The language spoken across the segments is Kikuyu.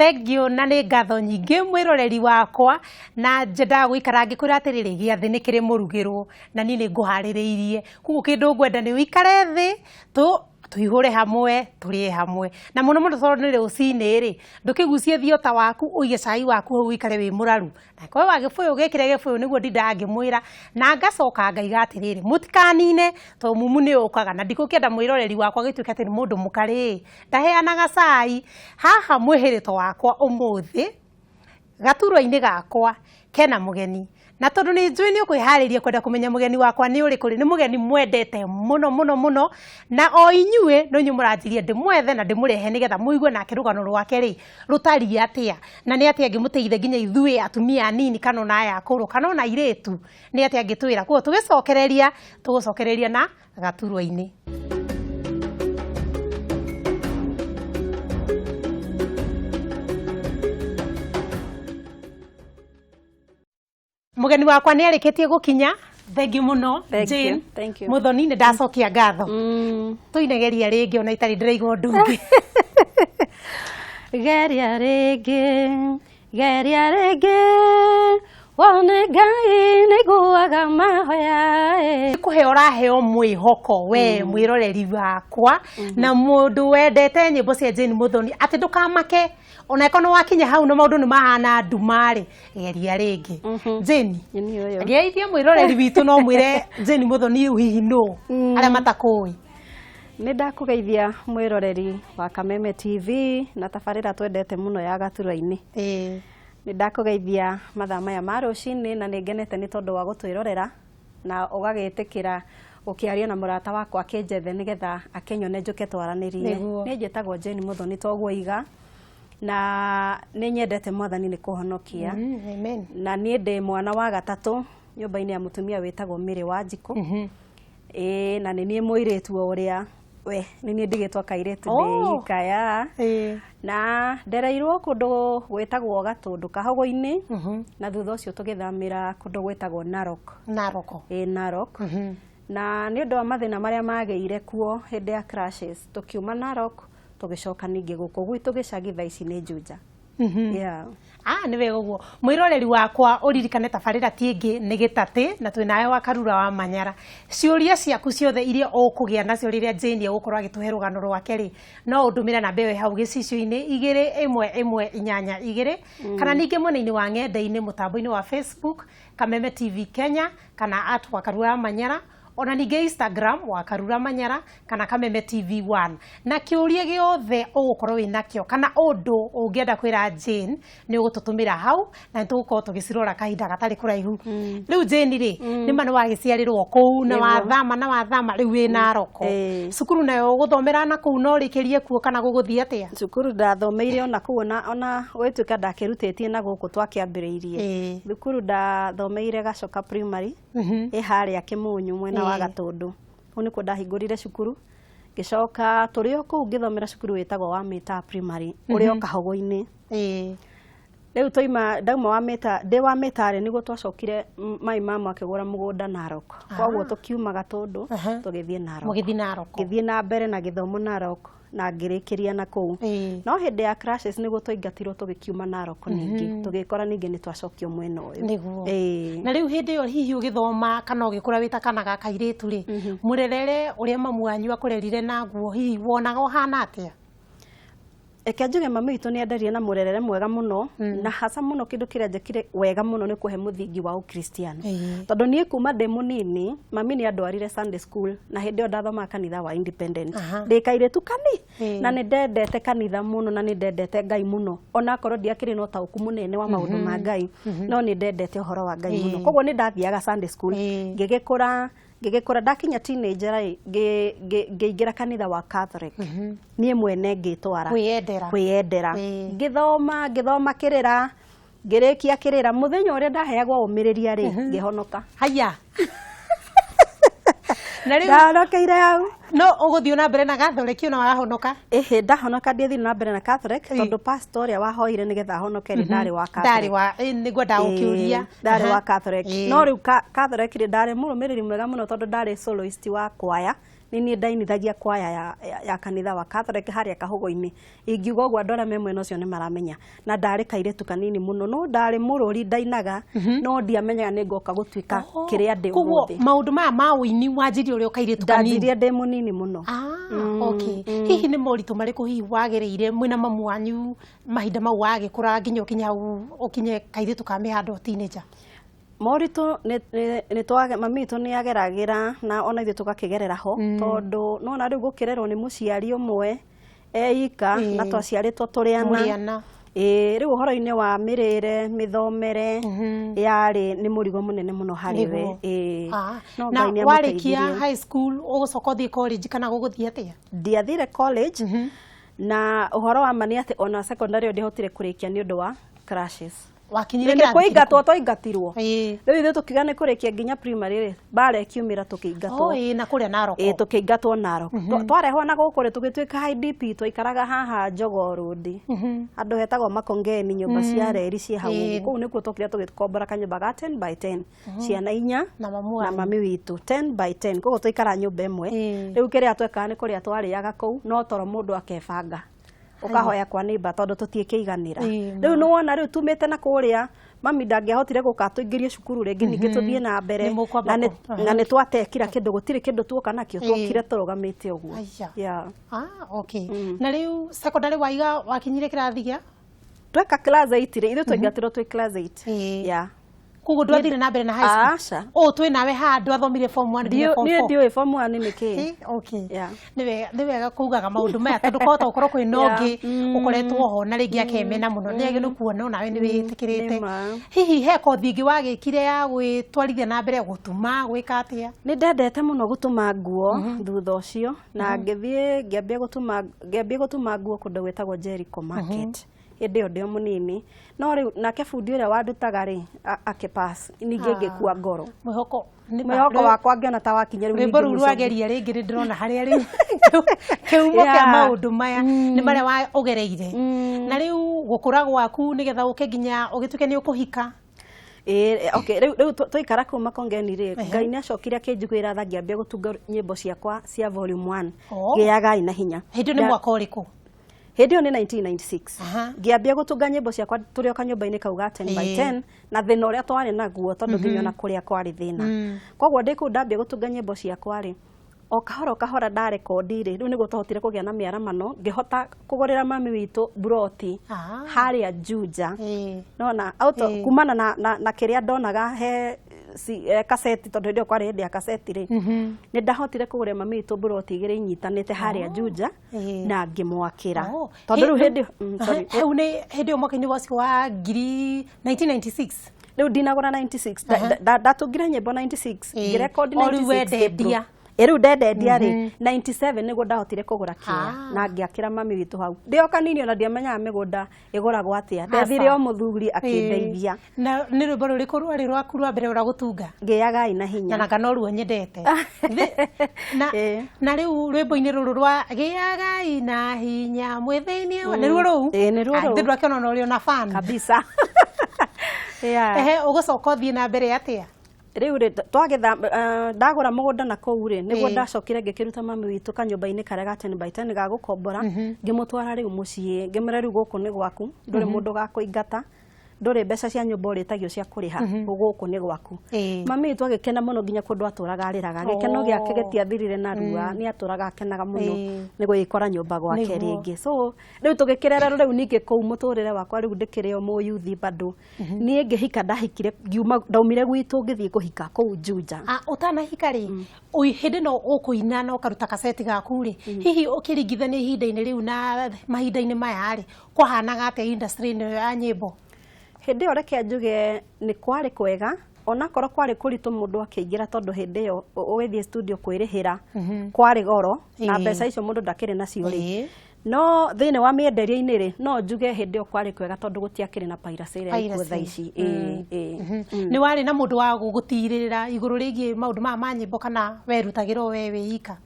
Thank you na nĩ ngatho nyingĩ mwĩroreri wakwa, na njendaga gũikara ngĩkwĩra atĩrĩrĩ, gĩathĩ nĩ kĩrĩ mũrugĩrwo na niĩ nĩ ngũharĩrĩirie, koguo kĩndũ ngwenda nĩ ũikare thĩ tũ tũihũre hamwe, tũrĩe hamwe, na mũno mũno tondũ nĩ rũcinĩ rĩ, ndũkĩgucie thiota waku, ũige cai waku hau ũikare wĩ mũraru, na korwo wa gĩbũyũ gĩkĩre gĩbũyũ nĩguo ndindaga ngĩmwĩra, na ngacoka ngaiga atĩrĩrĩ, mũtikanine tondũ mumu nĩ ũkaga, na ndikũkĩenda mwĩroreri wakwa gĩtuĩke atĩ nĩ mũndũ mũkarĩ, ndaheanaga cai haha. Mwĩhĩrĩto wakwa ũmũthĩ gaturwa-inĩ gakwa kena mũgeni, na tondũ nĩ njũĩ nĩ ũkwĩharĩria kwenda kũmenya mũgeni wakwa nĩ ũrĩkũ rĩ, nĩ mũgeni mwendete mũno mũno mũno, na o inyuĩ no inyuĩ mũranjirie ndĩmwethe na ndĩmũrehe nĩgetha mũigue nake rũgano rwake rĩ rũtariĩ atĩa, na nĩ atĩa angĩmũteithia nginya ithuĩ atumia anini kana ona aya akũrũ kana ona airĩtu, nĩ atĩa angĩtwĩra. Koguo tũgĩcokereria tũgũcokereria na gaturwa-inĩ. Mũgeni wakwa nĩ arĩkĩtie gũkinya. Thank you mũno. Thank Jane you, thank you. Muthoni, nĩ ndacokia ngatho. Tũinegeria rĩngĩ ona itarĩ ndĩraigua ũndũ ũngĩ. Geria rĩngĩ, geria rĩngĩ, wone Ngai nĩiguaga mahoya ĩ. Kũhe ũraheo mwĩhoko we mwĩroreri wakwa na mũndũ wendete nyĩmbo cia Jane Muthoni atĩ ndũkamake ona ĩkorwo nĩ wakinya hau na maũndũ nĩ mahana nduma rĩ, geria rĩngĩ. Jane, Nĩ niĩ ũyũ. Geithia mwĩroreri witũ no mwĩre Jane Muthoni rĩu hihi nũ arĩa matakũĩ. Nĩ ndakũgeithia mwĩroreri wa Kameme TV na tabarĩra twendete mũno ya Gaturwa-inĩ. Nĩ ndakũgeithia mathaa maya ma rũcinĩ na nĩ ngenete nĩ tondũ wa gũtwĩrorera na ũgagĩtĩkĩra gũkĩaria na mũrata wakwa akĩnjethe nĩgetha akĩnyone njũke twaranĩrie. Niĩ njĩtagwo Jane Muthoni toguo iga, na nĩ nyendete Mwathani nĩ kũhonokia. Amen. Na niĩ ndĩ mwana wa gatatũ nyũmba-inĩ ya mũtumia wĩtagwo Mary Wanjikũ. Ĩĩ, na nĩ niĩ mũirĩtu o ũrĩa we nĩ niĩ ndigĩtwo kairĩtu ndĩ ika ya. Na ndereirwo kũndũ gwĩtagwo Gatũndũ Kahogo-inĩ, na thutha ũcio tũgĩthamĩra kũndũ gwĩtagwo Narok. Naroko. Ĩĩ, Narok. Na nĩ ũndũ wa mathĩna marĩa magĩire kuo hĩndĩ ya crashes, tũkiuma Narok tũgĩcoka ningĩ gũkũ gwitũ gĩcagi, thaa ici nĩ Juja. Yeah. Ah, nĩ wega ũguo. Mwĩroreri wakwa, ũririkane tabarĩra ti ĩngĩ nĩ gĩtatĩ, na twĩ nawe wa Karura wa Manyara. Ciũria ciaku ciothe iria ũkũgĩa nacio rĩrĩa Jane egũkorwo agĩtũhe rũgano rwake rĩ, no ũndũmĩre namba ĩyo ĩ hau gĩcicio-inĩ, 21182, kana ningĩ mwena-inĩ wa ng'enda-inĩ, mũtambo-inĩ wa Facebook Kameme TV Kenya kana @wakarura wa Manyara, ona ningĩ Instagram wa Karura Manyara kana Kameme TV 1, na kĩũria gĩothe ũgũkorwo wĩ nakĩo kana ũndũ ũngĩenda kwĩra Jane nĩ ũgũtũtũmĩra hau, na nĩ tũgũkorwo tũgĩcirora kahinda gatarĩ kũraihu. Rĩu Jane rĩ, nĩ ma nĩ wagĩciarĩrwo kũu na wathama na wathama, rĩu wĩ Naroko. Cukuru nayo ũgũthomera na kũu no ũrĩkĩrie kuo kana gũgũthiĩ atĩa? Cukuru ndathomeire ona kũu, ona gwĩtuĩka ndakĩrutĩtie na gũkũ twakĩambĩrĩirie. Thukuru ndathomeire Gacoka Primary, ĩ harĩa Kĩmunyu mwena wa Gatũndũ. Kũu nĩkuo ndahingũrire cukuru, ngĩcoka tũrĩ o kũu ngĩthomera cukuru wĩtagwo wa Mĩtaa Primary ũrĩa o Kahogo-inĩ. Rĩu twaima, ndauma wa Mĩtaa, ndĩ wa Mĩtaa rĩ, nĩguo twacokire mai mama akĩgũra mũgũnda Narok, koguo tũkiuma Gatũndũ tũgĩthiĩ Narok. Mũgĩthiĩ Narok. Ngĩthiĩ na mbere na gĩthomo Narok na ngĩrĩkĩria na kũu. No hĩndĩ ya crashes nĩguo twaingatirwo tũgĩkiuma Narok, ningĩ tũgĩkora ningĩ nĩ twacokio mwena ũyũ. Na rĩu hĩndĩ ĩyo hihi ũgĩthoma kana ũgĩkũra wĩ ta kana ga kairĩtu rĩ, mũrerere ũrĩa mamu wanyu akũrerire naguo hihi wonaga ũhana atĩa? Reke njuge mami witũ nĩ enderie na mũrerere mwega mũno, na hasa mũno kĩndũ kĩrĩa njekire wega mũno nĩ kũhe mũthingi wa ũkristiano, tondũ niĩ kuma ndĩ mũnini mami nĩ andwarire Sunday school, na hĩndĩ ĩyo ndathomaga kanitha wa Independent ndĩ kairĩtu kani, na nĩ ndendete kanitha mũno na nĩ ndendete Ngai mũno, ona akorwo ndiakĩrĩ na ũtaũku mũnene wa maũndũ ma Ngai, no nĩ ndendete ũhoro wa Ngai mũno, koguo nĩ ndathiaga Sunday school. Ngĩgĩkũra, ngĩgĩkũra, ndakinya teenager rĩ, ngĩingĩra kanitha wa Catholic niĩ mwene ngĩtwara. Kwĩyendera. Kwĩyendera. Ngĩthoma, ngĩthoma kĩrĩra, ngĩrĩkia kĩrĩra, mũthenya ũrĩa ndaheagwo ũmĩrĩria rĩ, ngĩhonoka. Haya, na rĩu Ndahonokeire hau. No ũgũthiĩ na mbere na Catholic ona wahonoka? Ĩhĩ, ndahonoka ndiathire na mbere na Catholic, Ĩĩ. tondũ pastor ũrĩa wahoire nĩgetha ahonoke rĩ, ndarĩ wa Catholic. Ndarĩ wa, ĩ, nĩngwendaga gũkĩũria. Ĩĩ, ndarĩ wa Catholic. No rĩu Catholic rĩ, ndarĩ mũrũmĩrĩri mwega mũno, tondũ ndarĩ soloist wa kwaya. Nĩ niĩ ndainithagia kwaya ya kanitha wa Catholic harĩa Kahũgũ-inĩ. Ingiuga ũguo andũ arĩa me mwena ũcio nĩ maramenya. Na ndarĩ kairĩtu kanini mũno, no ndarĩ mũrũri, ndainaga, no ndiamenyaga nĩ ngoka gũtuĩka kĩrĩa ndĩ Koguo ũmũthĩ. maũndũ maya ma ũini wanjirie ũrĩ o kairĩtu kanini? Ndanjirie ndĩ mũnini mũno. Ah, okay. Hihi nĩ moritũ marĩkũ hihi wagereire mwĩna mamu wanyu mahinda mau wagĩkũra nginya ũkinya hau ũkinye kairĩtu ka mĩhando, teenager? Moritũ nĩ mami witũ nĩ ageragĩra, na ona ithuĩ tũgakĩgerera ho, tondũ nona rĩu gũkĩrerwo nĩ mũciari ũmwe eika, na twaciarĩtwo tũrĩ ana. Mũrĩ ana. Ĩĩ, rĩu ũhoro-inĩ wa mĩrĩre, mĩthomere, yarĩ nĩ mũrigo mũnene mũno harĩ we. Nĩguo. Ĩĩ. No Na Ngai nĩ warĩkia amũteithirie. high school ũgũcoka ũthiĩ college kana gũgũthiĩ atĩa? Ndiathire college, na ũhoro wa ma nĩ atĩ ona secondary ndĩhotire kũrĩkia nĩ ũndũ wa crashes. Wakinyire Nĩ kĩrathi kũingatwo kĩrĩkũ? twaingatirwo. Rĩu ithuĩ tũkiuga nĩ kũrĩkia nginya primary rĩ, mbara ĩkiumĩra, tũkĩingatwo. Oh, ĩĩ, na kũrĩa Narok. Ĩĩ, tũkĩingatwo Narok. Twarehwo na gũkũ rĩ, tũgĩtuĩka IDP. Twaikaraga haha Jogoo Road, handũ hetagwo Makongeni, nyũmba cia reri ciĩ hau ũguo. Kũu nĩkuo twokire tũgĩkombora kanyũmba ga 10 by 10, ciana inya Na mamu na wanyu. mami witũ, 10 by 10, koguo twaikara nyũmba ĩmwe. Rĩu kĩrĩa twekaga nĩ kũrĩa twarĩaga kũu, no toro mũndũ akebanga, ũkahoya kwa neighbor, tondũ tũtiĩkĩiganĩra. Rĩu nĩ wona rĩu tumĩte na kũrĩa, mami ndangĩahotire gũka tũingĩrie cukuru rĩngĩ ningĩ tũthiĩ na mbere. Nĩ mũkwamba Na na nĩ twatekira kĩndũ, gũtirĩ kĩndũ tuoka nakĩo, tuokire tũrũgamĩte ũguo. Aya. Yeah. Ah, okay. Na rĩu secondary waiga wakinyire kĩrathi gĩa? Tweka class 8 rĩ, ithuĩ twaingatirwo twĩ class 8. Yeah. Koguo ndwathire na mbere na high school? Aca. Ũũ twĩ nawe haha ndwathomire form 1 nginya form Niĩ 4? ndiũĩ form 1 nĩ kĩĩ. Okay. Yeah. Nĩ wega kugaga maũndũ maya, tondũ kwahota gũkorwo kwĩna ũngĩ ũkoretwo ho na rĩngĩ akemena mũno, nĩ agĩ nĩ kuona onawe nĩ wĩtĩkĩrĩte. Nĩma. Hihi he kothi ĩngĩ wagĩkire ya gwĩtwarithia na mbere, gũtuma, gwĩka atĩa? Nĩ ndendete mũno gũtuma nguo thutha ũcio, na ngĩthiĩ ngĩambia gũtuma nguo kũndũ gwĩtagwo Jericho Market hĩndĩ ĩyo ndĩ o mũnini. No rĩu nake bundi ũrĩa wandutaga rĩ, akĩpass, ningĩ ngĩkua ngoro. Mwĩhoko nĩ Mwĩhoko wakwa ngĩona ta wakinya rĩu rwĩmbo ningĩ rũu mũico. rwageria rĩngĩ, nĩ ndĩrona harĩa rĩu kĩhumo kĩa maũndũ maya nĩ marĩa ũgereire. Na rĩu gũkũra gwaku nĩgetha ũke nginya ũgĩtuĩke nĩ ũkũhika? Ĩĩ, okay, rĩu twaikara kũu Makongeni rĩ, Ngai nĩ acokire akĩnjiguĩra tha, ngĩambia gũtunga nyĩmbo ciakwa cia volume 1, Gĩagai na Hinya. Hĩndĩ ĩyo nĩ mwaka ũrĩkũ? Hĩndĩ ĩyo nĩ 1996. Ngĩambia gũtunga nyĩmbo ciakwa tũrĩ o kanyũmba-inĩ kau ga 10 by 10, na thĩna ũrĩa twarĩ naguo, tondũ nginya ona kũrĩa kwarĩ thĩna. Koguo ndĩ kũu ndambia gũtunga nyĩmbo ciakwa rĩ, o kahora o kahora ndarekondi rĩ, rĩu nĩguo twahotire kũgĩa na mĩaramano, ngĩhota kũgũrĩra mami witũ buroti harĩa Juja. Nona auto kumana na kĩrĩa ndonaga he kaseti, tondũ hĩndĩ ĩyo kwarĩ hĩndĩ ya kaseti rĩ, nĩ ndahotire kũgũrĩra mami witũ buroti igĩrĩ inyitanĩte harĩa Juja, na ngĩmwakĩra, tondũ rĩu hĩndĩ sorry. Hau nĩ hĩndĩ ĩyo mwaka-inĩ wacio wa ngiri 1996? Rĩu ndinagũra 96, ndatungire nyĩmbo 96, ngĩrekondi O rĩu 96 wendendia. April. Ĩ, rĩu ndendendia rĩ, 97 nĩguo ndahotire kũgũra kĩea, na ngĩakĩra mami witũ hau ndĩ o kanini. Ona ndiamenyaga mĩgũnda ĩgũragwo atĩa, ndethire o mũthuri akĩndeithia. Na nĩ rwĩmbo rũrĩkũ rwarĩ rwaku rwa mbere ũra gũtunga? Ngĩagai na Hinya. Na nanga noruo nyendete. Na na rĩu rwĩmbo-inĩ rũrũ rwa Gĩagai na Hinya mwĩ thĩinĩ nĩruo rũu? Ĩĩ, nĩruo rũu. Ndĩ ndwakĩona ona ũrĩ ona fan. Kabisa, yeah. Ehe, ũgũcoka ũthiĩ na mbere atĩa? Rĩu rĩ, twagetha, ndagũra mũgũnda na kũu rĩ, nĩguo ndacokire ngĩkĩruta mami witũ kanyũmba-inĩ karĩa ga 10 by 10 ga gũkombora, ngĩmũtwara rĩu mũciĩ, ngĩmwĩra, "Rĩu gũkũ nĩ gwaku, ndũrĩ mũndũ gakũingata, ndũrĩ mbeca cia nyũmba ũrĩtagio cia kũrĩha, gũkũ nĩ gwaku." Mami witũ agĩkena mũno, nginya kũndũ atũraga arĩraga, gĩkeno gĩake gĩtiathirire narua, nĩ atũraga akenaga mũno nĩ gũgĩkora nyũmba gwake rĩngĩ. So rĩu tũgĩkĩrererwo rĩu ningĩ kũu mũtũrĩre wakwa rĩu ndĩkĩrĩ o mũyuthi bado. Niĩ ngĩhika, ndahikire ngiuma, ndaumire gwitũ ngĩthiĩ kũhika kũu Juja. Ah, ũtanahika rĩ, hĩndĩ ĩno ũkũina na ũkaruta kaseti gaku rĩ, hihi ũkĩringithania ihinda-inĩ rĩu na mahinda-inĩ maya rĩ, kwahanaga atĩa industry ĩno ya nyĩmbo? Hĩndĩ ĩyo reke njuge nĩ kwarĩ kwega, onakorwo kwarĩ kũritũ mũndũ akĩingĩra, tondũ hĩndĩ ĩyo ũgĩthiĩ studio kwĩrĩhĩra kwarĩ goro, na mbeca icio mũndũ ndakĩrĩ nacio rĩ. No thĩinĩ wa mĩenderie-inĩ rĩ, no njuge hĩndĩ ĩyo kwarĩ kwega, tondũ gũtiakĩrĩ na piracy ĩrĩa ĩkuo thaa Piracy. ici. Ĩĩ. Nĩ warĩ na mũndũ wa gũgũtirĩrĩra igũrũ rĩgiĩ maũndũ maya ma nyĩmbo, kana werutagĩra o we wĩ ika?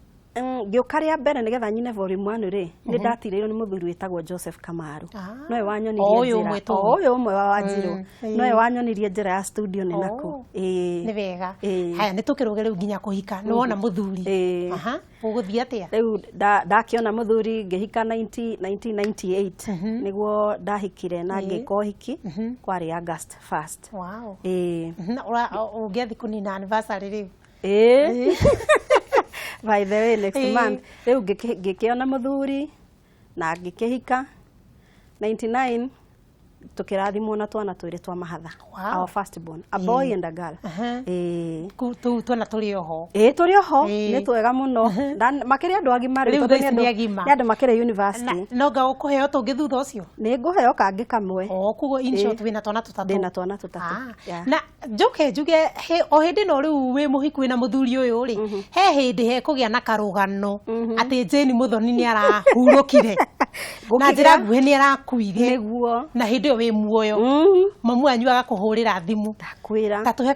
Ngĩũka rĩa mbere nĩgetha nyine volume 1 rĩ, nĩ ndatirĩirwo nĩ mũthuri wĩtagwo Joseph Kamaru. Nowe wanyonirie O ũyũ njĩra. ũmwe tũĩ. O ũyũ ũmwe wa Wanjirũ. Nowe wanyonirie njĩra ya studio nĩ nakũ. Oh. Ĩĩ. Nĩ wega. Ĩĩ. Haya, nĩ tũkĩrũge rĩu nginya kũhika, nĩ wona mũthuri. Ĩĩ. Aha, ũgũthiĩ atĩa? Rĩu ndakĩona mũthuri ngĩhika 90 1998 nĩguo ndahikire na ngĩka ũhiki, kwarĩ August 1st. Wow. Ĩĩ. Ũngĩathiĩ kũnina anniversary rĩu. Ĩĩ. By the way, next month. Rĩu ngĩkĩona mũthuri na ngĩkĩhika 99, tũkĩrathimwo na twana twĩrĩ twa mahatha. Our first born, a boy and a girl. Ĩĩ. Tũu twana tũrĩ oho? Ĩĩ, tũrĩ oho. Ĩĩ. Nĩ twega mũno. Makĩrĩ andũ agima Rĩu tondũ thaa ici nĩ nĩ agima. nĩ andũ makĩrĩ university. No nga ũkũheo tũngĩ thutha ũcio? Nĩ ngũheo kangĩ kamwe. O koguo in short wĩna twana tũtatũ. Ndĩna twana tũtatũ. Ah. Na njoke njuge o hĩndĩ no rĩu wĩ mũhiku wĩna mũthuri ũyũ rĩ, he hĩndĩ hekũgĩa na karũgano atĩ Jane Mũthoni nĩ arahurũkire na njĩra nguhĩ nĩ arakuire. Nĩguo. Na hĩndĩ ĩyo wĩ muoyo, mamu wanyu agakũhũrĩra thimũ. Ndakwĩra. Ta tũhe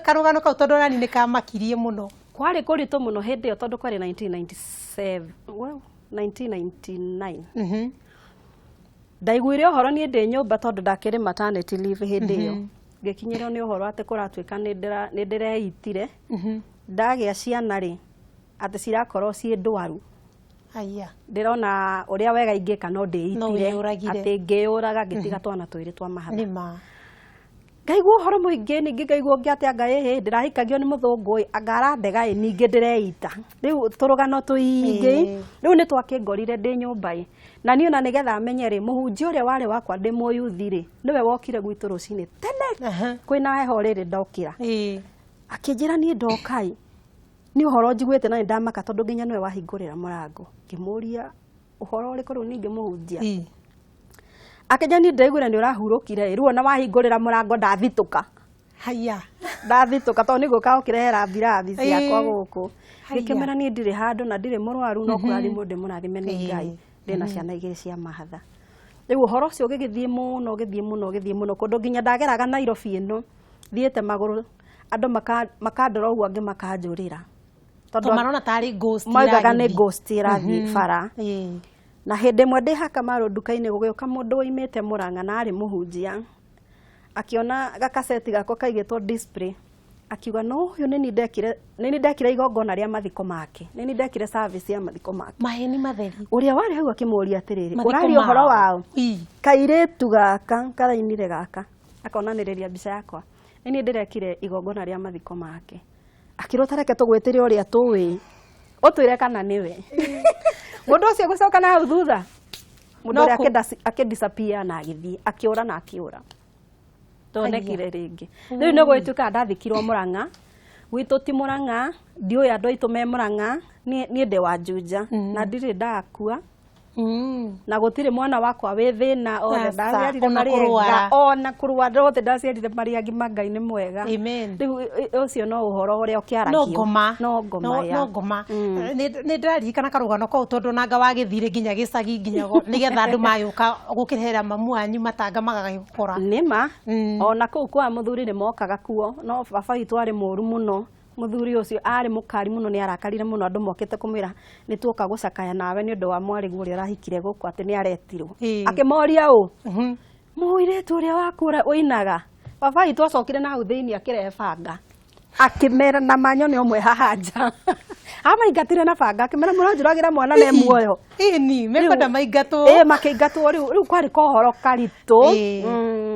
karũgano kau, tondũ nani nĩ kamakirie mũno. Kwarĩ kũritũ mũno hĩndĩ ĩyo, tondũ kwarĩ 1997, well, 1999. Ndaiguire ũhoro niĩ ndĩ nyũmba, tondũ ndakĩrĩ maternity leave hĩndĩ ĩyo. Ngĩkinyĩrwo nĩ ũhoro atĩ kũratuĩka nĩ ndĩreitire. Ndagĩa ciana rĩ, atĩ cirakorwo ciĩ ndwaru. Aya. Ndĩrona ũrĩa wega ingĩka no No ndĩitire. wĩyũragire. Atĩ ngĩyũraga, ngĩtiga twana twĩrĩ twa mahatha. Nĩ ma. Ngaigua ũhoro mũingĩ, ningĩ ngaigua ũngĩ atĩ anga ĩhĩ ndĩrahikagio nĩ mũthũngũ ĩ, anga arandega ĩ, ningĩ ndĩreita. Rĩu tũrũgano tũingĩ. Rĩu nĩ twakĩngorire ndĩ nyũmba ĩ, na niĩ ona nĩgetha menye rĩ, mũhunjia ũrĩa warĩ wakwa ndĩ mũyuthi rĩ, nĩwe wokire gwitũ rũcinĩ tene kwĩna heho rĩrĩ ndokĩra, akĩnjĩra niĩ ndoka ĩ, nĩ ũhoro njiguĩte na nĩ ndamaka, tondũ nginya nĩwe wahingũrĩra mũrango. Ngĩmũria ũhoro ũrĩkũ rĩu ningĩ mũhunjia? Akĩnjĩra niĩ ndĩraiguire nĩ ũrahurũkire ĩ, rĩu ona wahingũrĩra mũrango ndathitũka. Haya. Ndathitũka tondũ nĩ gũka ũkĩrehera mbirathi ciakwa gũkũ. Haiya. Ngĩkĩmera niĩ ndirĩ handũ na ndirĩ mũrwaru, no kũrathimwo ndĩ mũrathime nĩ Ngai, ndĩna ciana igĩrĩ cia mahatha. Rĩu ũhoro ũcio ũgĩgĩthiĩ mũno, ũgĩthiĩ mũno, ũgĩthiĩ mũno, kũndũ nginya ndageraga Nairobi ĩno thiĩte magũrũ, andũ makandora ũguo, angĩ makanjũrĩra. Tondũ marona tarĩ ghost. Moigaga nĩ ĩragĩthiĩ. Ghost ĩrathiĩ bara. Na hĩndĩ ĩmwe ndĩ Hakamaru nduka-inĩ, gũgĩũka mũndũ woimĩte Mũrang'a na arĩ mũhunjia, akĩona gakaceti gakwa kaigĩtwo display, akiuga no ũyũ nĩ niĩ ndekire igongona rĩa mathiko make, nĩ niĩ ndekire service ya mathiko make. Maheni matheri. Ũrĩa warĩ hau akĩmũria atĩrĩrĩ, Mathiko ũraria ũhoro mao. wao? Ii. Kairĩtu gaka karainire gaka akonanĩrĩria mbica yakwa, nĩ niĩ ndĩrekire igongona rĩa mathiko make. Akĩrwo tareke tũgwĩtĩre ũrĩa tũĩ, ũtwĩre kana nĩwe. Mũndũ ũcio gũcoka na hau thutha, mũndũ No ũrĩa akĩdisappear na agĩthiĩ, akĩũra na akĩũra, tonekire rĩngĩ. Rĩu nĩ gũgĩtuĩka ndathikirwo Mũrang'a. Gwitũ ti Mũrang'a, ndiũĩ andũ aitũ me Mũrang'a. Niĩ ndĩ wa Juja na ndirĩ ndakua na gũtirĩ mwana wakwa wĩ thĩna, othe Aca, ndaciarire ona marĩ kũrwara. ega, ona kũrwara, othe ndaciarire marĩ agima. Ngai nĩ mwega. Amen. Rĩu ũcio no ũhoro ũrĩa ũkĩaragio. No ngoma. No ngoma ya. No ngoma. Nĩ ndĩraririkana karũgano kau, tondũ nanga wagĩthire nginya gĩcagi nginya nĩgetha andũ magĩũka gũkĩrehera mamu wanyu matanga magagĩkora. Nĩma. Ona kũu kwa mũthuri nĩ mokaga kuo, no baba witũ arĩ mũru mũno. Mũthuri ũcio arĩ mũkari mũno, nĩ arakarire mũno andũ mokĩte kũmwĩra nĩ tuoka gũcakaya nawe nĩ ũndũ wa mwarĩguo ũrĩa ũrahikire gũkũ, atĩ nĩ aretirwo. Akĩmoria ũ mũirĩtu ũrĩa wakũra ũinaga. Baba witũ acokire na hau thĩinĩ akĩrehe banga, akĩmera na manyone ũmwe haha nja, amaingatire na banga, akĩmera mũranjũragĩra mwana me muoyo. Ĩni mekwenda maingatwo. Ĩ, makĩingatwo. Rĩu kwarĩ kohoro karitũ.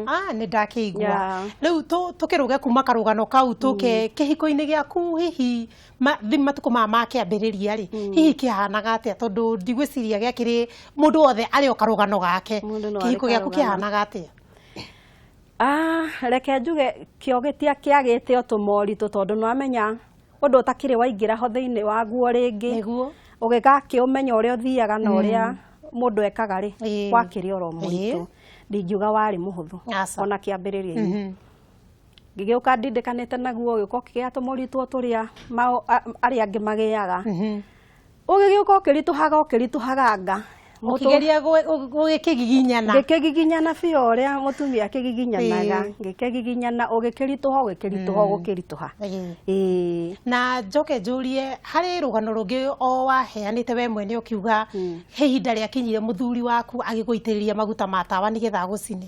Ah, nĩ ndakĩigua. Rĩu tũkĩrũge kuma karũgano kau, tũke kĩhiko-inĩ gĩaku. Hihi matukũ maya makĩambĩrĩria rĩ, hihi kĩhanaga atĩa? Tondũ ndigwĩciria gĩakĩrĩ mũndũ wothe arĩ o karũgano gake. Mũndũ no arĩ Kĩhiko gĩaku karũgano. kĩhanaga atĩa? Ah, reke njuge kĩo gĩtiakĩagĩte o tũmoritũ, tondũ nĩwamenya ũndũ ũtakĩrĩ waingĩra ho thĩinĩ waguo rĩngĩ, ũgĩgakĩũmenya ũrĩa ũthiaga na ũrĩa mũndũ ekaga rĩ, wakĩrĩ oro mũritũ. Ndingiuga warĩ mũhũthũ Aca. ona kĩambĩrĩria-inĩ. Ngĩgĩũka ndindĩkanĩte naguo, ũgĩũka ũkĩgĩa tũmoritũ o tũrĩa arĩa angĩ magĩaga, ũgĩgĩũka ũkĩritũhaga ũkĩritũhaga anga. Ũkĩgeria gũgĩkĩgiginyana. Ngĩkĩgiginyana biũ ũrĩa mũtumia akĩgiginyanaga, ngĩkĩgiginyana, ũgĩkĩritũha, ũgĩkĩritũha, ũgĩkĩritũha. Ĩĩ. Na njoke njũrie, harĩ rũgano rũngĩ o waheanĩte we mwene ũkiuga he ihinda rĩakinyire mũthuri waku agĩgũitĩrĩria maguta ma tawa nĩgetha agũcine.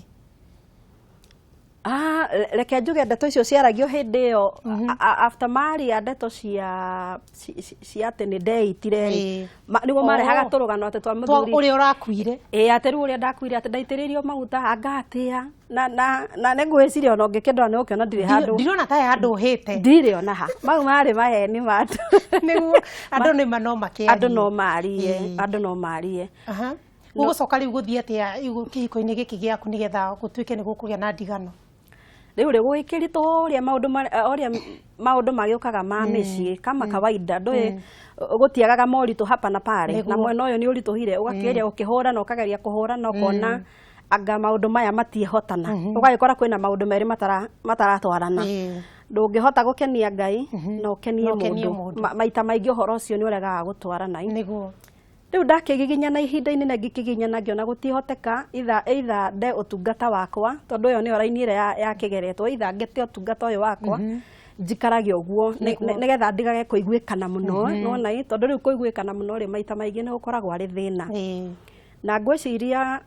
Ah, reke njuge ndeto icio ciaragio hĩndĩ ĩyo after maria ndeto cia cia atĩ nĩ ndeitire rĩ, nĩguo marehaga tũrũgano atĩ twa mũthuri ũrĩa ũrakuire. Ĩĩ, atĩ rĩu ũrĩa ndakuire, atĩ ndaitĩrĩirio maguta anga atĩa, na nĩ ngwĩciria ona ũngĩkĩndora nĩ ũkĩona ndirĩ handũ. Ndirona ta he handũ ũhĩte. Ndirĩ ona ha. Mau marĩ maheni ma andũ. Nĩguo andũ nĩ ma no makĩarie. Andũ no marie, andũ no marie. Ũgũcoka rĩu gũthiĩ atĩa kĩhiko-inĩ gĩkĩ gĩaku nĩgetha gũtuĩke nĩ gũkũgĩa na ndigano? Rĩu rĩ gũgĩkĩritũha ũrĩa maũndũ ũrĩa maũndũ magĩũkaga ma mĩciĩ kama kawaida, ndũĩ gũtiagaga moritũ hapa na pale, na mwena ũyũ nĩ ũritũhire, ũgakĩgeria gũkĩhũrana, ũkageria kũhũrana, ũkona anga maũndũ maya matiĩhotana, ũgagĩkora kwĩna maũndũ merĩ mataratwarana. Ndũngĩhota gũkenia Ngai na ũkenie mũndũ. Maita maingĩ ũhoro ũcio nĩ ũregaga gũtwarana. Nĩguo. Rĩu ndakĩgiginyana ihinda inene, ngĩkĩgiginyana ngĩona gũtihoteka, either nde ũtungata wakwa, tondũ ĩyo nĩyo raini ĩrĩa ya kĩgeretwo, either ngĩte ũtungata ũyũ wakwa njikarage ũguo nĩgetha ndigage kũiguĩkana mũno, nĩwona ĩ, tondũ rĩu kũiguĩkana mũno rĩ maita maingĩ nĩ gũkoragwo arĩ thĩna. Na ngwĩciria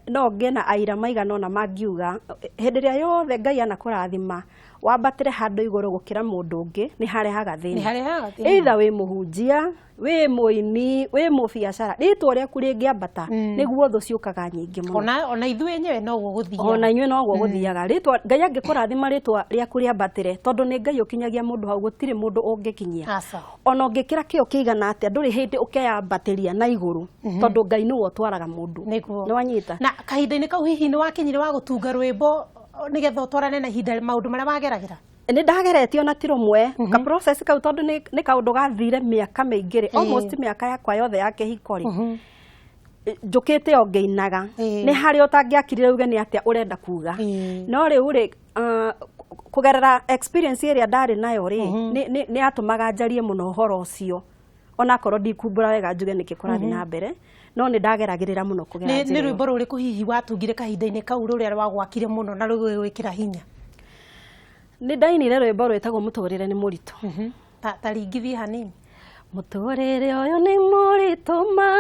no ngĩe na aira maigana ũna mangiuga hĩndĩ ĩrĩa yothe Ngai anakũrathima wambatĩre handũ igũrũ gũkĩra mũndũ ũngĩ, nĩ harehaga thĩna. Nĩ harehaga thĩna. Either wĩ mũhunjia, wĩ mũini, wĩ mũbiacara, rĩtwa rĩaku rĩngĩambata nĩguo thũ ciũkaga nyingĩ mũno. Ona ithuĩ enyewe noguo gũthiaga. Ona inyuĩ noguo gũthiaga. Rĩtwa Ngai angĩkũrathima rĩtwa rĩaku rĩambatĩre, tondũ nĩ Ngai ũkinyagia mũndũ hau, gũtirĩ mũndũ ũngĩkinyia. Ona ũngĩkĩra kĩo kĩigana atĩa, ndũrĩ hĩndĩ ũkeyambatĩria na igũrũ, tondũ Ngai nĩwe ũtwaraga mũndũ. Nĩ wanyita? Na kahinda-inĩ kau hihi nĩ wakinyire wa gũtunga rwĩmbo nĩgetha ũtwarane na ihinda maũndũ marĩa wageragĩra? Nĩ ndageretie ona ti rũmwe, ka process kau tondũ nĩ kaũndũ gathire mĩaka mĩingĩ rĩ, almost mĩaka yakwa yothe ya kĩhiko rĩ, njũkĩte o ngĩinaga. Nĩ harĩa ũtangĩakirire uge nĩ atĩa ũrenda kuga. No rĩu rĩ, kũgerera experience ĩrĩa ndarĩ nayo rĩ, nĩ yatũmaga njarie mũno ũhoro ũcio. Onakorwo ndikumbũra wega njuge nĩkĩ kũrathiĩ na mbere, no nĩ ndageragĩrĩra mũno kũgera njĩra. Nĩ rwĩmbo rũrĩkũ hihi watungire kahinda-inĩ kau rũrĩa rwagwakire mũno na rũgĩgwĩkĩra hinya? Nĩ ndainire rwĩmbo rwĩtagwo Mũtũrĩre nĩ Mũritũ. Ta ringithie hanini. Mũtũrĩre ũyũ nĩ mũritũ ma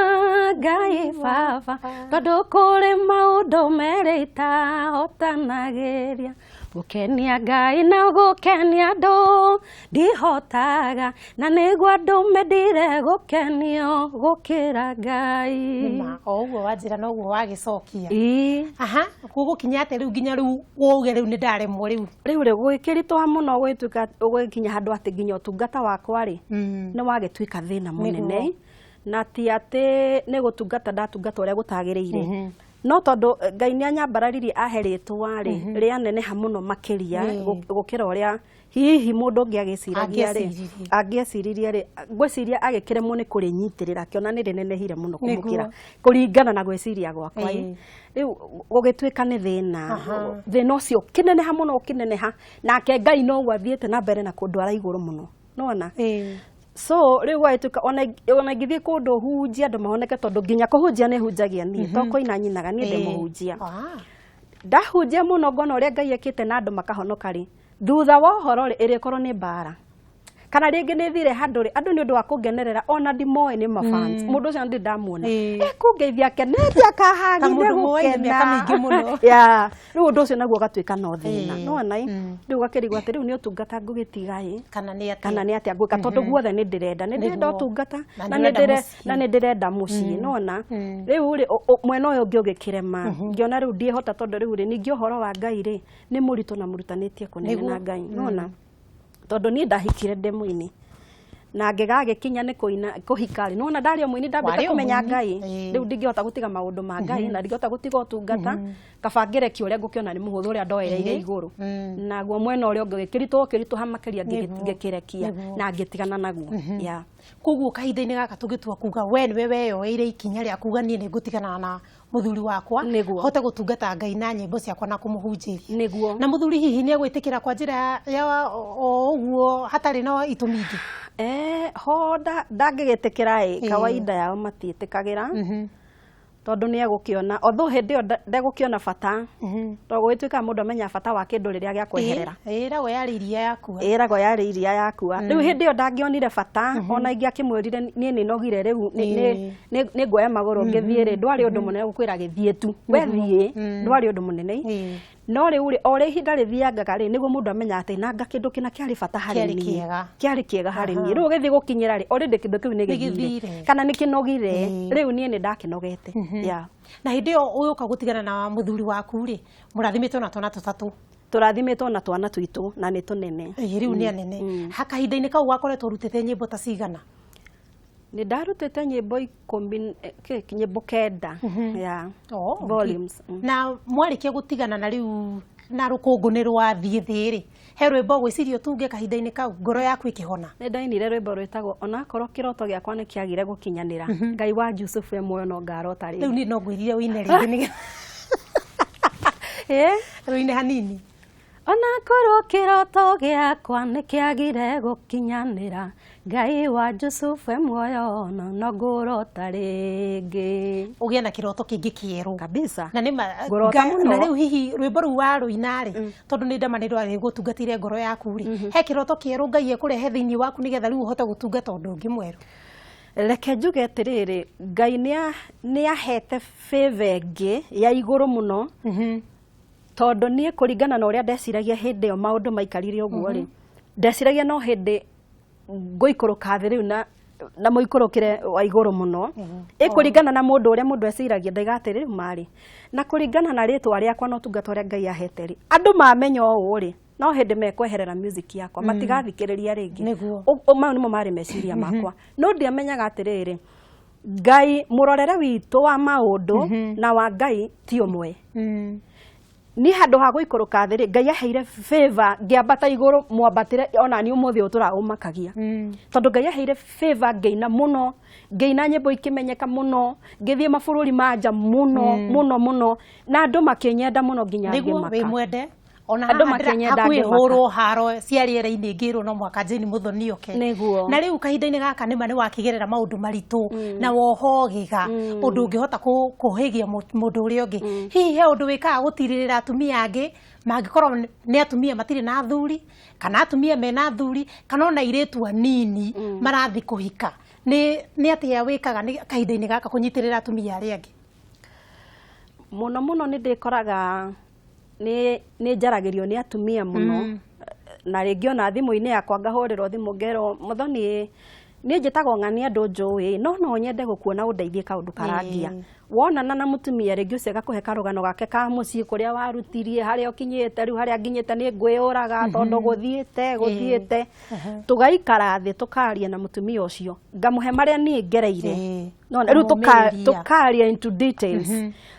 Ngai baba, tondũ kũrĩ maũndũ merĩ itahotanagĩria, gũkenia Ngai na gũkenia andũ ndihotaga, na nĩguo andũ mendire gũkenio gũkĩra Ngai. Nĩma, o ũguo wanjĩra noguo wagĩcokia. Aha, gũgũkinya atĩa rĩu nginya rĩu uge rĩu nĩ ndaremwo rĩu? Rĩu rĩ gũgĩkĩritũha mũno, gũgĩtuĩka gũgĩkinya handũ atĩ nginya ũtungata wakwa rĩ, nĩ wagĩtuĩka thĩna mũnene. Na ti atĩ nĩ gũtungata ndatungata ũrĩa gũtagĩrĩire, no tondũ Ngai nĩ anyambararirie ahe rĩtwa rĩ, rĩaneneha mũno makĩria gũkĩra ũrĩa hihi mũndũ ũngĩ agĩciragia rĩ, angĩeciririe rĩ, ngwĩciria agĩkĩremwo nĩ kũrĩnyitĩrĩra, akĩona nĩ rĩnenehire mũno kũmũkĩra kũringana na gwĩciria gwakwa. Rĩu gũgĩtuĩka nĩ thĩna, thĩna ũcio ũkĩneneha mũno, ũkĩneneha, nake Ngai noguo athiĩte na mbere na kũndwara igũrũ mũno, nĩwona? So rĩu gwagĩtuĩka ona ingĩthiĩ kũndũ hunjia andũ mahoneke, tondũ nginya kũhunjia nĩ hunjagia niĩ, to kũina nyinaga, niĩ ndĩ mũhunjia. Ndahunjia mũno ngona ũrĩa Ngai ekĩte na andũ makahonoka rĩ, thutha wa ũhoro rĩ, ĩrĩkorwo nĩ mbara. Kana rĩngĩ nĩ thire handũ rĩ, andũ nĩ ũndũ wa kũngenerera ona ndimoĩ nĩ ma fans. Mũndũ ũcio ndirĩ ndamuona. Ekũngeithia akenete akahagithia gũkena. Yeah. Rĩu ũndũ ũcio naguo ũgatuĩka no thĩna. Nĩwona ĩ? Rĩu ũgakĩrigwo atĩ rĩu nĩ ũtungata ngũgĩtiga ĩ? Kana nĩ atĩa? Kana nĩ atĩa ngwĩka, tondũ guothe nĩ ndĩrenda. Nĩ ndĩrenda ũtungata na nĩ ndĩrenda mũciĩ. Nĩwona? Rĩu rĩ, mwena ũyũ ũngĩ ũgĩkĩrema. Ngĩona rĩu ndiĩhota, tondũ rĩu rĩ, ningĩ ũhoro wa Ngai rĩ, nĩ mũritũ na mũrutanĩtie kũnene na Ngai. Nĩwona? Tondũ niĩ ndahikire ndĩ mũini na ngĩgagĩkinya nĩ kũina kũhika rĩ, nĩwona ndarĩ o mũini ndambĩte kũmenya Ngai, rĩu ndingĩhota gũtiga maũndũ ma Ngai na ndingĩhota gũtiga ũtungata, kaba ngĩrekie ũrĩa ngũkĩona nĩ mũhũthũ ũrĩa ndoereire igũrũ. Naguo mwena ũrĩa ũngĩ ũgĩkĩritũha ũkĩritũha makĩria, ngĩkĩrekia na ngĩtigana naguo. Koguo kahinda-inĩ gaka tũgĩtua kuga we nĩwe weyoeire ikinya rĩa kuga niĩ nĩ ngũtigana na mũthuri wakwa, hote gũtungata Ngai na nyĩmbo ciakwa na kũmũhunjĩria. Nĩguo. Na mũthuri hihi nĩ egwĩtĩkĩra kwa njĩra ya o ũguo hatarĩ na itũmi ingĩ? Ho ndangĩgĩtĩkĩra ĩ, kawaida yao matiĩtĩkagĩra. Tondũ nĩ egũkĩona although hĩndĩ ĩyo ndegũkĩona bata, tondũ gũgĩtuĩkaga mũndũ amenya bata wa kĩndũ rĩrĩa gĩakweherera. Ĩragwo yarĩ iria yakua. Ĩragwo yarĩ iria yakua. Rĩu hĩndĩ ĩyo ndangĩonire bata, ona ingĩakĩmwĩrire niĩ nĩ nogire rĩu nĩ nguoya magũrũ ngĩthiĩ rĩ, ndwarĩ ũndũ mũnene gũkwĩra gĩthiĩ tu, we thiĩ, ndwarĩ ũndũ mũnene. No rĩu rĩ, o ũrĩa ihinda rĩthiangaga rĩ, nĩguo mũndũ amenyaga atĩ nanga kĩndũ kĩna kĩarĩ bata harĩ niĩ, kĩarĩ kĩega harĩ niĩ. Rĩu ũgĩthiĩ gũkinyĩra rĩ, already kĩndũ kĩu nĩ gĩthire kana nĩ kĩnogire, rĩu niĩ nĩ ndakĩnogete. Na hĩndĩ ĩyo ũgĩũka gũtigana na mũthuri waku rĩ, mũrathimĩtwo na twana tũtatũ. Tũrathimĩtwo na twana twitũ na nĩ tũnene. Rĩu nĩ anene. Kahinda-inĩ kau wakoretwo ũrutĩte nyĩmbo ta cigana? Nĩ ndarutĩte nyĩmbo 10, nyĩmbo 9 ya volumes. Na mwarĩkia gũtigana na rĩu na rũkũngũ nĩ rwathiĩ thĩ rĩ, he rwĩmbo gwĩciria ũtunge kahinda-inĩ kau ngoro yaku ĩkĩhona? Nĩ ndainire rwĩmbo rwĩtagwo onakorwo kĩroto gĩakwa nĩ kĩagire gũkinyanĩra, Ngai wa Jusufu e muoyo no ngarota rĩngĩ. Rĩu niĩ no ngwĩrire ũine rĩngĩ nĩgetha rũine hanini. Onakorwo kĩroto gĩakwa nĩ kĩagire gũkinyanĩra, Ngai wa Jusufu e muoyo no ngũrota rĩngĩ. Ũgĩe na kĩroto kĩngĩ kĩerũ kabisa. Na nĩ na rĩu hihi rwĩmbo rũu warũina rĩ, tondũ nĩ ndama nĩ rwarĩ gũtungatĩire ngoro yaku rĩ, he kĩroto kĩerũ Ngai ekũrehe thĩinĩ waku nĩgetha rĩu ũhote gũtungata ũndũ ũngĩ mwerũ? Reke njuge atĩrĩrĩ, Ngai nĩ ahete favor ĩngĩ ya igũrũ mũno, tondũ niĩ kũringana na ũrĩa ndeciragia hĩndĩ ĩyo maũndũ maikarire ũguo rĩ, ndeciragia no hĩndĩ ngũikũrũka thĩ rĩu na mũikũrũkĩre wa igũrũ mũno. Ĩkũringana na mũndũ ũrĩa mũndũ eciragia, ndaiga atĩrĩ rĩu marĩ na kũringana na rĩtwa rĩakwa na ũtungata ũrĩa Ngai ahete rĩ, andũ mamenya ũũ rĩ, no hĩndĩ mekweherera music yakwa, matigathikĩrĩria rĩngĩ. Mau nĩmo marĩ meciria makwa. No ndiamenyaga atĩrĩrĩ, Ngai mũrorere witũ wa maũndũ na wa Ngai ti ũmwe. Ni handũ ha gũikũrũka thĩ rĩ, Ngai aheire favor ngĩambata igũrũ mwambatĩre ona niĩ ũmũthĩ ũyũ tũraũmakagia. Tondũ Ngai aheire favor ngĩina mũno, ngĩina nyĩmbo ikĩmenyeka mũno, ngĩthiĩ mabũrũri ma nja mũno mũno mũno, na andũ makĩnyenda mũno nginya ngĩmaka. Nĩguo wĩ mwende. Ona hakuhĩ hũrwo haro cia rĩera-inĩ ngĩrwo no mũhaka Jane Muthoni oke. Na rĩu kahinda-inĩ gaka nĩma nĩ wakĩgerera maũndũ maritũ na wohogĩga ũndũ ũngĩhota kũhĩgia mũndũ ũrĩa ũngĩ. Hihi he ũndũ wĩkaga gũtirĩrĩra atumia angĩ mangĩkorwo nĩ atumia matirĩ na athuri, kana atumia mena athuri, kana ona airĩtu anini marathiĩ kũhika? Nĩ atĩa wĩkaga kahinda-inĩ gaka kũnyitĩrĩra atumia arĩa angĩ? Mũno mũno nĩ ndĩkoraga nĩ njaragĩrio nĩ atumia mũno, na rĩngĩ ona thimũ-inĩ yakwa ngahũrĩrwo thimũ ngerwo, Muthoni niĩ njĩtagwo ng'ania andũ njũĩ, no no nyende gũkuona ũndeithie kaũndũ karangia. Wonana na mũtumia rĩngĩ ũcio agakũhe karũgano gake ka mũciĩ kũrĩa warutirie, harĩa ũkinyĩte rĩu, harĩa nginyĩte nĩ ngwĩyũraga tondũ gũthiĩte gũthiĩte. Tũgaikara thĩ tũkaria na mũtumia ũcio, ngamũhe marĩa niĩ ngereire. No rĩu tũkaria into details.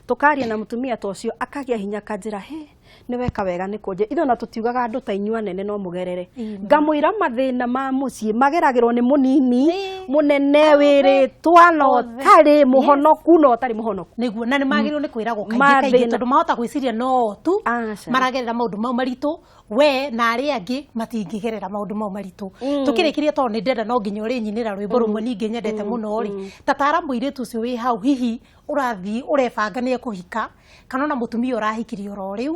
Tũkaria na mũtumia ta ũcio akagĩa hinya akanjĩra, he nĩ weka wega nĩ kũnjĩra. Ithuĩ ona tũtiugaga andũ ta inyuĩ anene no mũgerere. Ngamwĩra mathĩna ma mũciĩ mageragĩrwo nĩ mũnini, mũnene, wĩrĩtwa na ũtarĩ mũhonoku na ũtarĩ mũhonoku. Nĩguo, na nĩ magĩrĩirwo nĩ kwĩragwo kaingĩ kaingĩ tondũ mahota gwĩciria no tu maragerera maũndũ mau maritũ, we na arĩa angĩ matingĩgerera maũndũ mau maritũ. Tũkĩrĩkĩria tondũ nĩ ndĩrenda no nginya ũrĩnyinĩra rwĩmbo rũmwe ningĩ nyendete mũno rĩ, ta tara mũirĩtu ũcio wĩ hau hihi ũrathiĩ ũrebanga nĩ ekũhika, kana ona mũtumia ũrahikirie oro rĩu,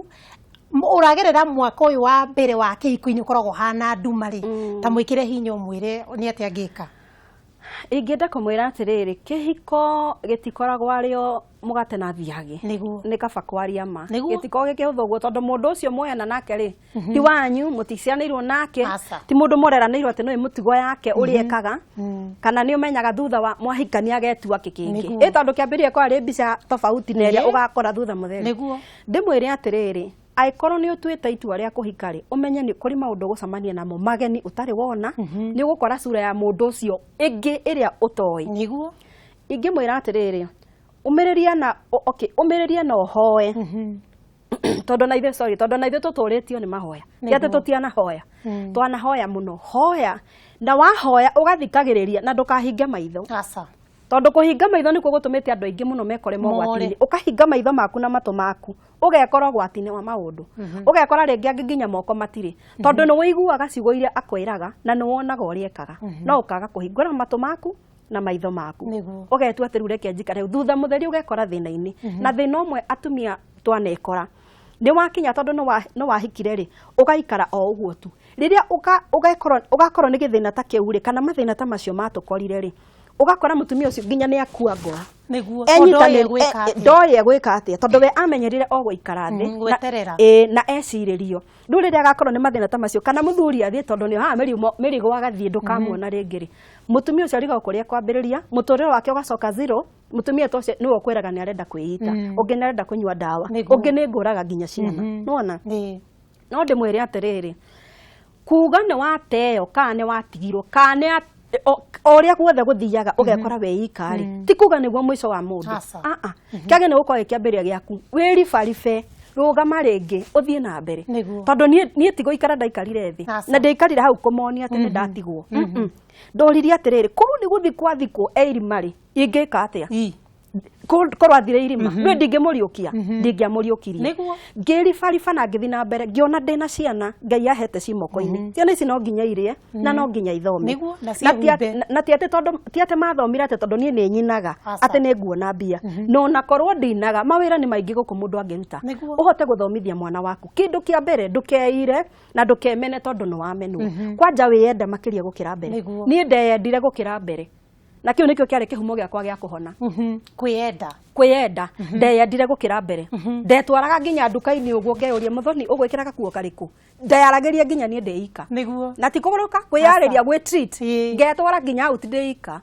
ũragerera mwaka ũyũ wa mbere wa kĩhiko-inĩ ũkoragwo ũhana nduma rĩ, ta mwĩkĩre hinya ũmwĩre nĩ atĩa angĩka. Ingĩenda kũmwĩra atĩrĩrĩ, kĩhiko gĩtikoragwo arĩ o mũgate na thiagĩ. Nĩ kaba kwaria ma. Gĩtikoragwo gĩkĩhũthũ ũguo tondũ mũndũ ũcio muoyana nake rĩ, ti wanyu, mũticianĩirwo nake, ti mũndũ mũreranĩirwo atĩ nĩũĩ mũtugo yake ũrĩa ekaga, kana nĩ ũmenyaga thutha wa mwahikania agetua kĩkĩngĩ. Ĩ tondũ kĩambĩrĩria kwarĩ mbica tofauti na ĩrĩa ũgakora thutha mũtheri. Ndĩmwĩre atĩrĩrĩ, angĩkorwo nĩ ũtuĩte itua rĩa kũhika rĩ, ũmenye nĩ kũrĩ maũndũ ũgũcemania namo mageni ũtarĩ wona, nĩ ũgũkora cura ya mũndũ ũcio ĩngĩ ĩrĩa ũtoĩ. Nĩguo. Ingĩmwĩra atĩrĩrĩ, ũmĩrĩria na okay, ũmĩrĩrie na ũhoe. Tondũ na ithuĩ, sorry, tondũ na ithuĩ tũtũrĩtio nĩ mahoya. Ti atĩ tũtianahoya. Twanahoya mũno. Hoya. Na wahoya ũgathikagĩrĩria na ndũkahinge maitho. Aca. Tondũ kũhinga maitho nĩkuo gũtũmĩte andũ aingĩ mũno mekore mogwati-inĩ. Ũkahinga maitho maku na matũ maku, ũgekora ũgwati-inĩ wa maũndũ. Ũgekora rĩngĩ angĩ nginya moko matirĩ. Tondũ nĩ ũiguaga ciugo iria akwĩraga na nĩ wonaga ũrĩa ekaga. No ũkaga kũhingũra matũ maku na maitho maku ũgetua atĩ rĩu reke njikare thutha mũtheri ũgekora thĩna-inĩ. Na thĩna ũmwe atumia twanekora nĩ wakinya tondũ nĩ wahikire rĩ ũgaikara o ũguo tu. Rĩrĩa ũgakorwo nĩ gĩthĩna ta kĩu rĩ kana mathĩna ta macio matũkorire rĩ ũgakora mũtumia ũcio nginya nĩ akua ngoro ndoĩ egwĩka atĩa tondũ we amenyerire o gũikara thĩ na ecirĩrio. Rĩu rĩrĩa agakorwo nĩ mathĩna ta macio kana mũthuri athiĩ tondũ nĩ haha mĩrigo agathiĩ ndũkamuona rĩngĩ rĩ mũtumia ũcio arigagwo kũrĩa kwambĩrĩria mũtũrĩre wake ũgacoka zero. Mũtumia ta ũcio nĩwe ũkwĩraga nĩ arenda kwĩita ũngĩ nĩ arenda kũnyua ndawa ũngĩ nĩ ngũraga nginya ciana. Nĩwona? No ndĩmwĩre atĩrĩrĩ kuga nĩ wateo kana nĩ watigirwo kana o ũrĩa guothe gũthiaga ũgekora wĩika rĩ ti kuga nĩguo mũico wa mũndũ. Kĩage nĩ gũkorwo gĩkĩambĩrĩria gĩaku wĩribaribe rũgama rĩngĩ ũthiĩ na mbere tondũ niĩ ti gũikara ndaikarire thĩ na ndaikarire hau kũmonia atĩ nĩ ndatigwo. Ndoririe atĩrĩrĩ korwo nĩ gũthiĩ kwathikwo e irima rĩ ingĩka atĩa? Korwo athire irima rĩu ndingĩmũriũkia ndingĩamũriũkirie. Ngĩribariba na ngĩthiĩ na mbere ngĩona ndĩna ciana Ngai ahete ci moko-inĩ. Ciana ici no nginya irie na no nginya ithome na ti atĩ tondũ ti atĩ mathomire atĩ tondũ niĩ nĩ nyinaga atĩ nĩ nguona mbia no na korwo ndinaga mawĩra nĩ maingĩ gũkũ mũndũ angĩruta ũhote gũthomithia mwana waku. Kĩndũ kĩa mbere ndũkeire na ndũkemene tondũ nĩ wamenwo. Kwanja wĩyende makĩria gũkĩra mbere. Niĩ ndeyendire gũkĩra mbere na kĩu nĩkĩo kĩarĩ kĩhumo gĩakwa gĩa kũhona. Kwĩyenda ndeyendire gũkĩra mbere. Ndetwaraga nginya nduka-inĩ ũguo ngeyũria Muthoni ũgwĩkĩra gakuo karĩkũ ndeyaragĩria nginya niĩ ndĩika na ti kũgũrũka kwĩyarĩria gwĩ treat ngetwara nginya out ndĩika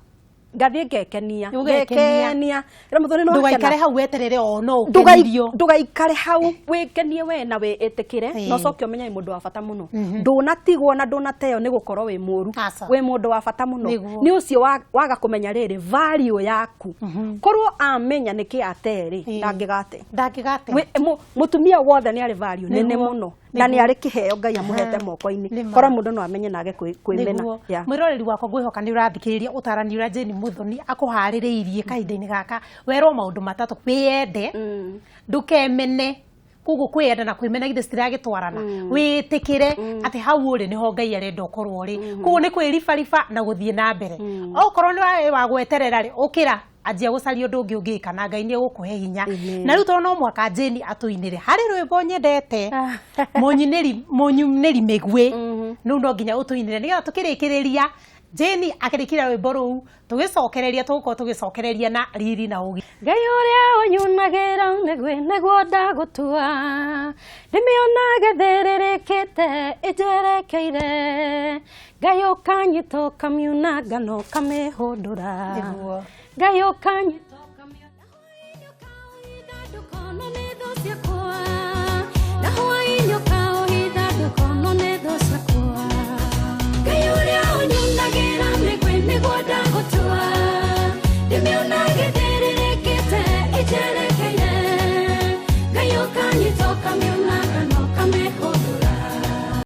ngathiĩ ngekenia ngekenia. Ndũgaikare hau weterere o no ũkenirio. Ndũgaikare hau wĩkenie we na wĩĩtĩkĩre na ũcoke ũmenye wĩ mũndũ wa bata mũno. Ndũnatigwo na ndũnateo nĩ gũkorwo wĩ mũru wĩ mũndũ wa bata mũno. Nĩ ũcio waga kũmenya rĩrĩ value yaku. Korwo amenya nĩkĩ ate rĩ ndangĩgate. Mũtumia wothe nĩ arĩ value nene mũno na nĩ arĩ kĩheo Ngai amũhete moko-inĩ korwo mũndũ no amenye na age kwĩmena. Mwĩroreri wakwa ngwĩhoka nĩ ũrathikĩrĩria ũtarani ũrĩa Jane Muthoni akũharĩrĩirie kahinda-inĩ gaka werwo maũndũ matatũ wĩyende ndũkemene koguo kwĩyenda na kwĩmena githĩ citiragĩtwarana wĩtĩkĩre atĩ hau ũrĩ nĩho Ngai arenda ũkorwo ũrĩ koguo nĩ kwĩribariba na gũthiĩ na mbere. Okorwo nĩ wa gweterera rĩ ũkĩra anjia gũcaria ũndũ ũngĩ ũngĩka na Ngai nĩ egũkũhe hinya. Na rĩu tondũ no mũhaka Jane atũinĩre harĩ rwĩmbo nyendete mũnyunĩri mĩguĩ rĩu no nginya ũtũinĩre nĩgetha tũkĩrĩkĩrĩria Jane akĩrĩkĩria rwĩmbo rũu tũgĩcokereria tũgũkorwo tũgĩcokereria na riri na ũgĩ. Ngai ũrĩa ũnyunagĩra mĩguĩ nĩguo ndagũtua ndĩmĩonage thĩrĩrĩkĩte ĩnjerekeire Ngai ũkanyita ũkamiunanga na ũkamĩhũndũra Ngai ũkanyita ũkamiunanga ndũkonwo nĩ thũ ciakwa na hwaĩ-inĩ ũkaũhitha ndũkonwo nĩ thũ ciakwa Ngai ũrĩa ũnyunagĩra mĩguĩ nĩguo ndagũtua ndĩmĩonage thĩrĩrĩkĩte ĩnjerekeire Ngai ũkanyita